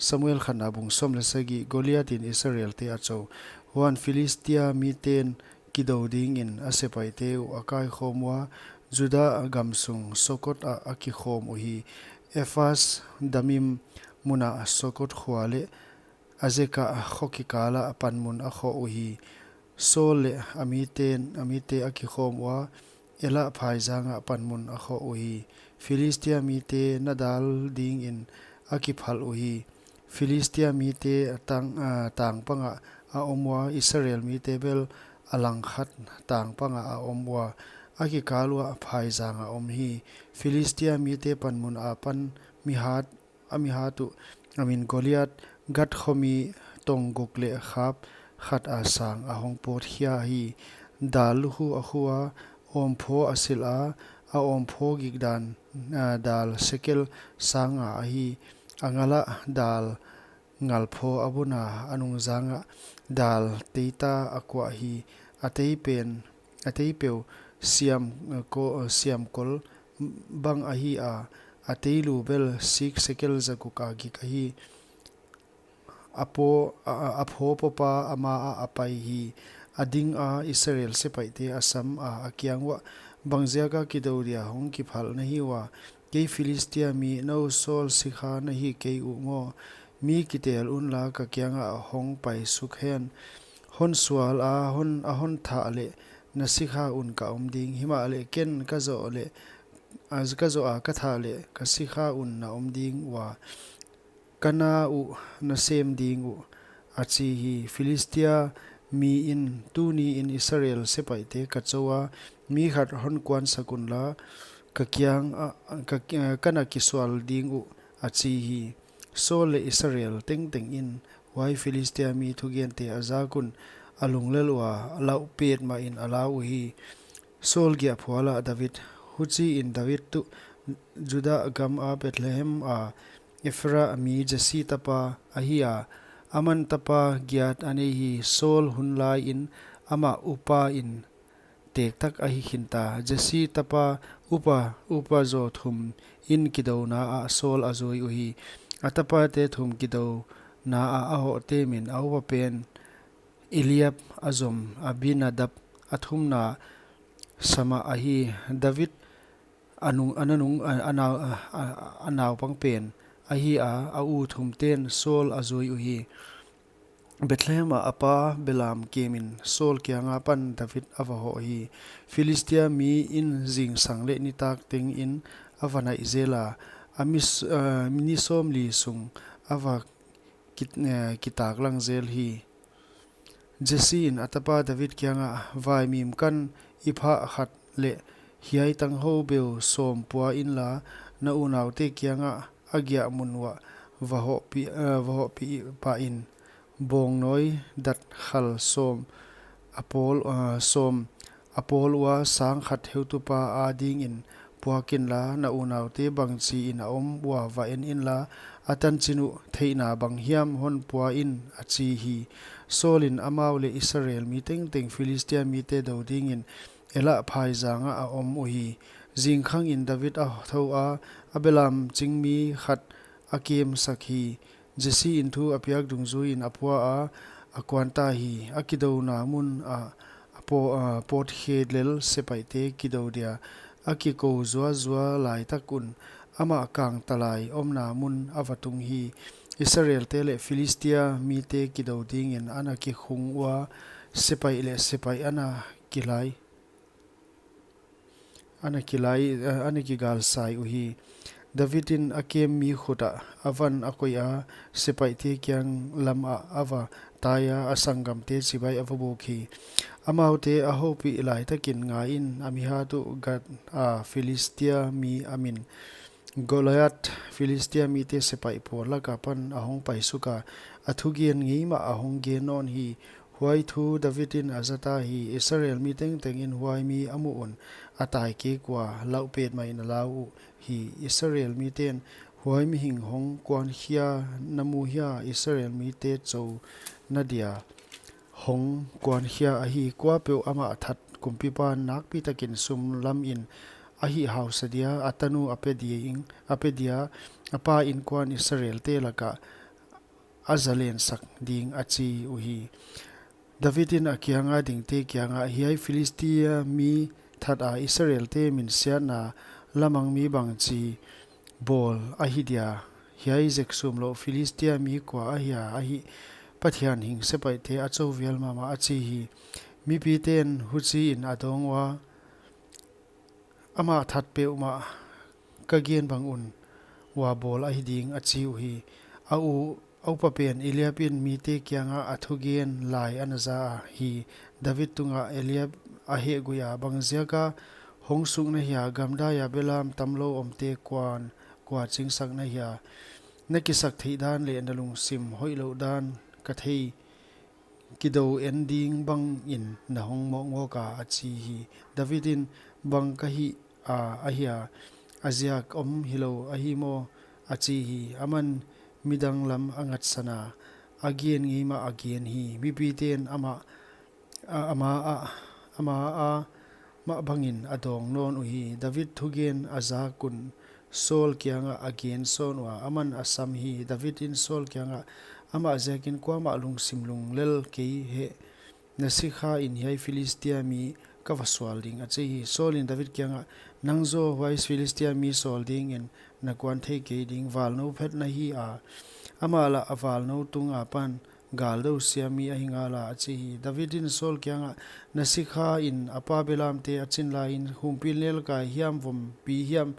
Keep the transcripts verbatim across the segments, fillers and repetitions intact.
Samuel khatna bung sawm leh sagih. Goliath in Israelte a chou. Huan Philistia miten kidou dingin a sepaihte uh a kaikhawm ua, Juda gamsung Sukkoth ah a kikhawm uhi. Ephas Damim munah Sukkoth khua leh Azekah kho kikal ah panmun a khoh uhi. Saul leh a miten, a mite a kikhawm ua, Ela phaizang ah panmun a khoh uhi. Philistia mite na dal dingin a kiphalh uhi. Philistia mite tang, ah, tangpang ah a om ua, Israel mite bel a langkhat tangpang ah a om ua, a kikal uah phaizang a om hi. Philistia mite panmun apan mi hat, a mi hat uh a min Goliath, Gath khomi tong guk leh khap khat a sang a hong pawt khia hi. Dal lukhu a khu a, awmphaw a silh a, a awmphaw gikdan, ah, dal sekel sang nga ahi. A ngal ah dal ngalphaw a bun a, a nungzang ah dal teita a kuah hi. A tei pen, a tei peuh siam, eh, ko, eh, siamkol bang ahi a, a tei lu bel sik sekel za guk a gik ahi. A phaw, a, a, a phaw pawpa a ma ah a pai hi. A ding a, Israel sepaihte a sam a, a kiang uah, Bangziak a kidou dia hong kiphalh na hi ua? Kei Philistia mi nou Saul sikha na hi kei uh maw? Mi kitel unla ka kiang ah hong pai suk hen. Hon sual a hon, a hon thah leh na sikha un ka om ding. Himahleh ken ka zoh leh, a, ka zoh a ka thah leh ka sikha un na om ding ua, ka na uh na sem ding uh, a chi hi. Philistia mi in, Tuni in Israel sepaihte ka chou a, mi khat hon kuansak unla, ka kiang ah, ka, ka na kisual ding uh, a chi hi. Saul leh Israel tengteng in huai Philistia mi thugente a zak un a lunglel ua, a lauh petmah in a lau uhi. Saul giahphual ah David. Huchiin David tuh Juda gam a Bethlehem a Ephrath mi Jesse tapa ahi a, aman tapa giat a nei hi. Saul hun lai in amah upa in tektak ahi khinta. Jesse tapa upa, upa zaw thum in kidouna ah Saul a zui uhi. A tapate thum kidouna ah a hohte min: a upa pen Eliab, a zom Abinadab, a thumna Sama ahi. David a nung, a nanung, a, a nau, a, a, a naupang pen ahi a, a u thumten Saul a zui uhi. Bethlehem ah a pa belam kemin Saul kiang apan David a va hoh hi. Philistia mi in zingsang leh nitak tengin a va naih zel a, a mi s-, a, ni sawmli sung a va ki, eh, kitaklang zel hi. Jesse in a tapa David kiang ah, Vaimim kan i phah khat leh hiai tanghou beu sawm pua inla, na unaute kiang ah a giah mun uah va hohpih, eh, va hohpih pah in. Bawngnawi dat khal sawm a pawl, eh, sawm a pawl ua, sang khat heutupa adingin puak inla, na unaute bangchiin a om ua va en inla, a tanchin uh theihna bang hiam hon pua in, a chi hi. Saul in amau leh Israel mi tengteng Philistia mite dou dingin Ela phaizang ah a om uhi. Zingkhang in David a thou a, a belam chingmi khat a kemsak hi. Jesse in thu a piak dungzuiin a pua a, a kuan ta hi. A kidouna mun ah a paw, a pawt khe lel sepaihte kidou dia a kikou zuazua laitak un amah kangtalai omna mun a va tung hi. Israelte leh Philistia mite kidou dingin ana kikhung ua, sepaih leh sepaih ana kilai, ana kilai, eh, ana kigalsai uhi. David in a kemmi khut ah a van a koih a, sepaihte kiang lam ah a va tai a, a sanggamte chibai a va buk hi. Amaute a houpih laitakin ngaiin a mi hat uh Gath a Philistia mi a min Goliath, Philistia mite sepaih pawl lak apan a hong paisuk a, a thugen ngeimah a hong gen nawn hi. Huai thu David in a zata hi. Israel mi tengteng in huai mi a muh un a tai kik ua, lauh petmah in a lau uhi. Israel miten, Huai mihing hong kuankhia na mu hia? Israel mite chouna dia hong kuankhia ahi. Kuapeuh amah that kumpipa nakpitakin sum lamin a hih hausa dia, a tanu a pe ding, a pe dia, a pa inkuan Israelte lak ah a zalensak ding, a chi uhi. David in a kianga dingte kiangah, Hiai Philistia mi that a Israelte minsiatna lamang mi bangchi bawl ahi dia? Hiai zeksum lou Philistia mi kua ahia? Ahih Pathian hing sepaihte a chouvial mahmah, a chi hi. Mipiten huchiin a dawng ua, Amah that peuhmah ka gen bang un ua bawl ahi ding, a chi uhi. A u, a upa pen Eliab in mite kiangah a thugen lai ana za hi. David tungah Eliab a hehgui a, Bangziaka hong suk na hia? Gamdai a belam tamlou omte kuan, kua chingsak na hia? Na kisak theih dan leh na lungsim hoihlouh dan ka thei, kidou en ding bangin na hong mawkmawk a, a chi hi. David in, Bang ka hih a, ahia, a ziak om hilou ahi maw? a chi hi. Aman midang lam a ngatsan a, a gen ngei mah a gen hi. Mipiten amah, a, ama a, ama a mah bangin a dawng nawn uhi. David thugen a zak un Saul kiangah a gen sawn ua, aman a sam hi. David in Saul kiangah, Amah ziakin kuamah lungsim lunglel kei heh, na sikha in hiai Philistia mi ka va sual ding, a chi hi. Saul in David kiangah, Nang zaw huai Philistia mi sawl dingin na kuan thei kei ding, valnou phet na hi a, amah lah a valnou tung apan gal dou siam mi ahi ngala, a chi hi. David in Saul kiangah, Na sikha in a pa belamte a chin laiin, humpinelkai hiam vompi hiam,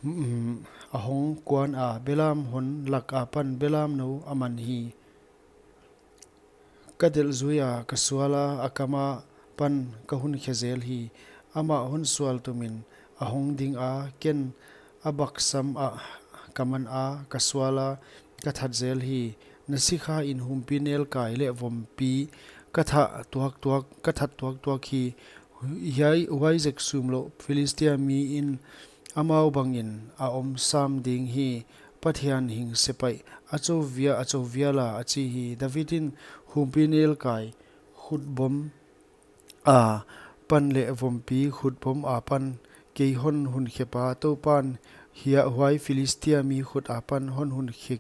mm, a hong kuan a, belam hon lak apan belamnou a man hi. Ka delh zui a, ka sual a, a kam apan ka hun khe zel hi. Amah hon sual tumin a hong ding a, ken a baksam ah ka man a, ka sual a, ka that zel hi. Na sikha in humpinelkai leh vompi ka that tuaktuak, ka that tuaktuak hi. Hiai, huai zeksum lou Philistia mi in amau bangin a om sam ding hi. Pathian hing sepaih a chouvia, a chouvial a, a chi hi. David in, Humpinelkai khutbom apan leh vompi khutbom apan kei hon hunkhe pa, Toupan hiai huai Philistia mi khut apan hon hunkhe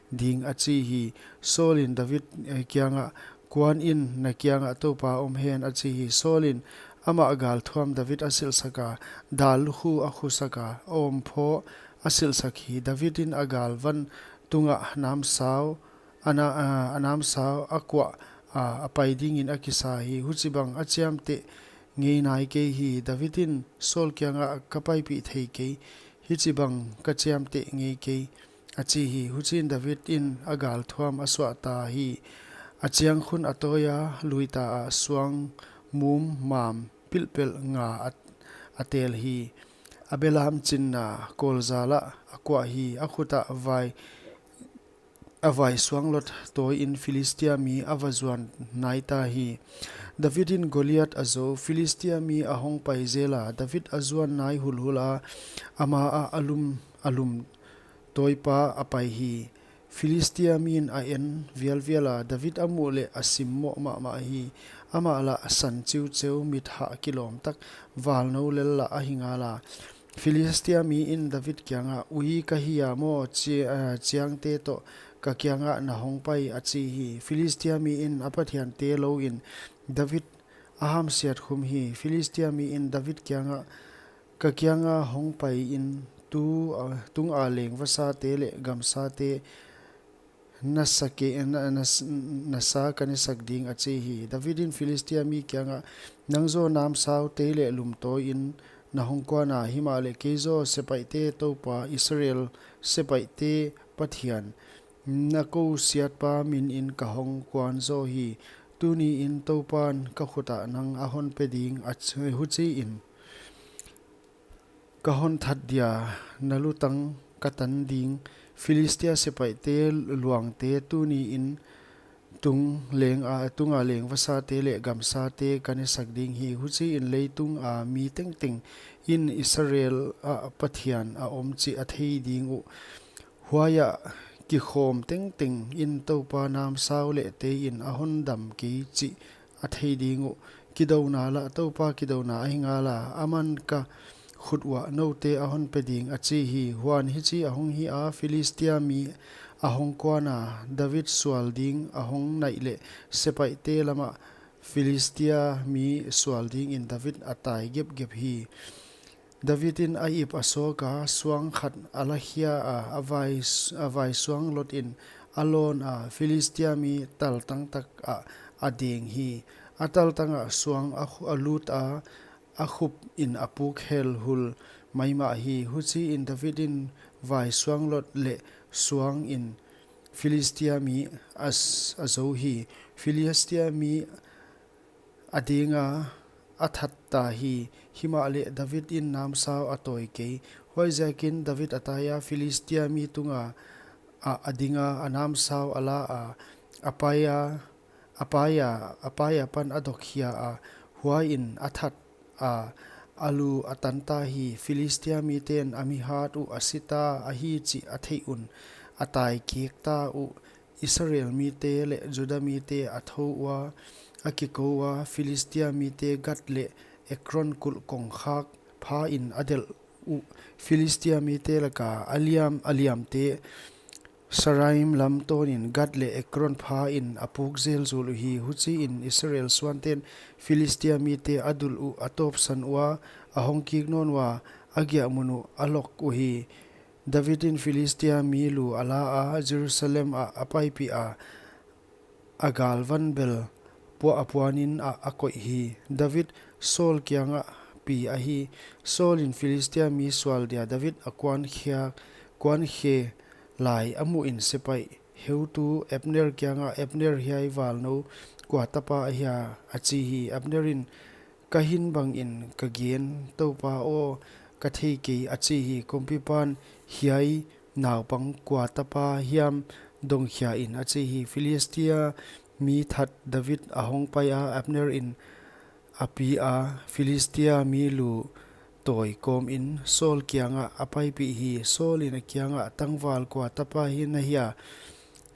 ding, a chi hi. Saul in David, eh, kiangah, Kuan in, na kiangah Toupa om hen, a chi hi. Saul in amah galthuam David a silhsak a, dal khu a khusak a, a omphaw a silhsak hi. David in a galvan tungah namsau, a na, a, a namsau a kuah a, a pai dingin a kisa hi. Huchibang a chiamteh ngei nai kei hi. David in Saul kiangah, Ka paipih thei kei, hichibang ka chiamteh ngei kei, a chi hi. Huchiin David in a galthuam a suah ta hi. A chiang khun a tawi a, lui ta a, suang mum mam pilhpelh nga a, a tel hi. A belam chinna kawlzal ah a kuah hi. A khut ah vai, a vai suanglawt tawiin Philistia mi a va zuan nai ta hi. David in Goliath a zou, Philistia mi a hong pai zel a, David a zuan nai hulhul a, ama ah a lum, a lum tawipa a pai hi. Philistia mi in a en vialvial a, David a muh leh a simmoh mahmah hi. Amah lah san chiucheu, mit hah kilawm tak, valnou lel lah ahi ngala. Philistia mi in David kiangah, Ui ka hi a maw, chi-, ah, chiangte toh ka kiangah na hong pai, a chi hi. Philistia mi in a pathiante louin David a hamsiat khum hi. Philistia mi in David kiangah, Ka kianga hong paiin tu, ah, tunga leng vasate leh gamsate na sa ke, na, na, na sa ka nesak ding, a chi hi. David in Philistia mi kiangah, Nang zaw namsaute leh lumtawiin na hong kuan a, himahleh kei zaw sepaihte Toupa, Israel sepaihte Pathian, na kousiatpa minin ka hong kuan zaw hi. Tuniin Toupan ka khutah nang a hon pe ding, a chi, huchiin ka hon that dia, na lutang ka tan ding. Philistia sepaihte luangte tuniin tung leng a, tunga leng vasate leh gamsate ka nesak ding hi. Huchiin leitunga mi tengteng in Israel ah Pathian a om chih a thei ding uh. Huaiah kikhawm tengteng in Toupa namsau leh tein a hon dam kei chih a thei ding uh. Kidouna lah Toupa kidouna ahi ngala, aman ka khut uah noute a hon pe ding, a chi hi. Huan hichi a hong hi a, Philistia mi a hong kuana, David sual ding a hong naih leh sepaihte lamah Philistia mi sual dingin David a tai gepgep hi. David in a ip a sawka, suang khat a lakhia a, a vai, a vaisuang lotin a lawna, Philistia mi taltang tak ah a deng hi. A taltang ah suang a, a luta, a khup in a puk helhul maimah hi. Huchiin David in vaisuang lot leh suang in Philistia mi a, a zo hi. Philistia mi a dinga a that ta hi. Himahleh David in namsau a tawi kei. Huaiziakin David a taia, Philistia mi tunga a, a dinga a namsau a laa, a paia, a paia, a paia pan a dokhia a, huaiin a that a, a lu a tanta hi. Philistia miten a mihat uh a sita ahi chih a theih un, a tai kikta uh. Israel mite leh Juda mite a thou ua, a kikou ua, Philistia mite Gath leh Ekron kulh kongkhak phain a delh uh. Philistia mite laka a liam, a liamte Saaraim lam tawnin Gath leh Ekron phain a puk zelzul uhi. Huchiin Israel suanten Philistia mite a dulh uh a tawpsan ua, a hong kik nawn ua, a giahmun uh a lok uhi. David in Philistia mi lu a laa, Jerusalem ah a paipih a, a galvan bel puah a puanin a, a koih hi. David Saul kiangah pi ahi. Saul in Philistia mi sual dia David a kuankhia, kuankhe lai a muhin sepaih heutu Abner kiangah, Abner, hiai valnou kua tapa ahia? a chi hi. Abner in, Ka hin bangin ka gen, Toupa aw, ka thei kei, a chi hi. Kumpipan, Hiai naupang kua tapa hiam, dongkhia in, a chi hi. Philistia mi that David a hong paia, Abner in a pia, Philistia mi lu tawi kawmin Saul kiangah a paipih hi. Saul in a kiangah, Tangval kua tapa hi na hia?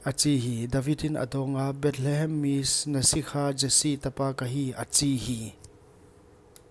a chi hi. David in a dawnga, Bethlehem mi s-, na sikha Jesse tapa ka hi, a chi hi.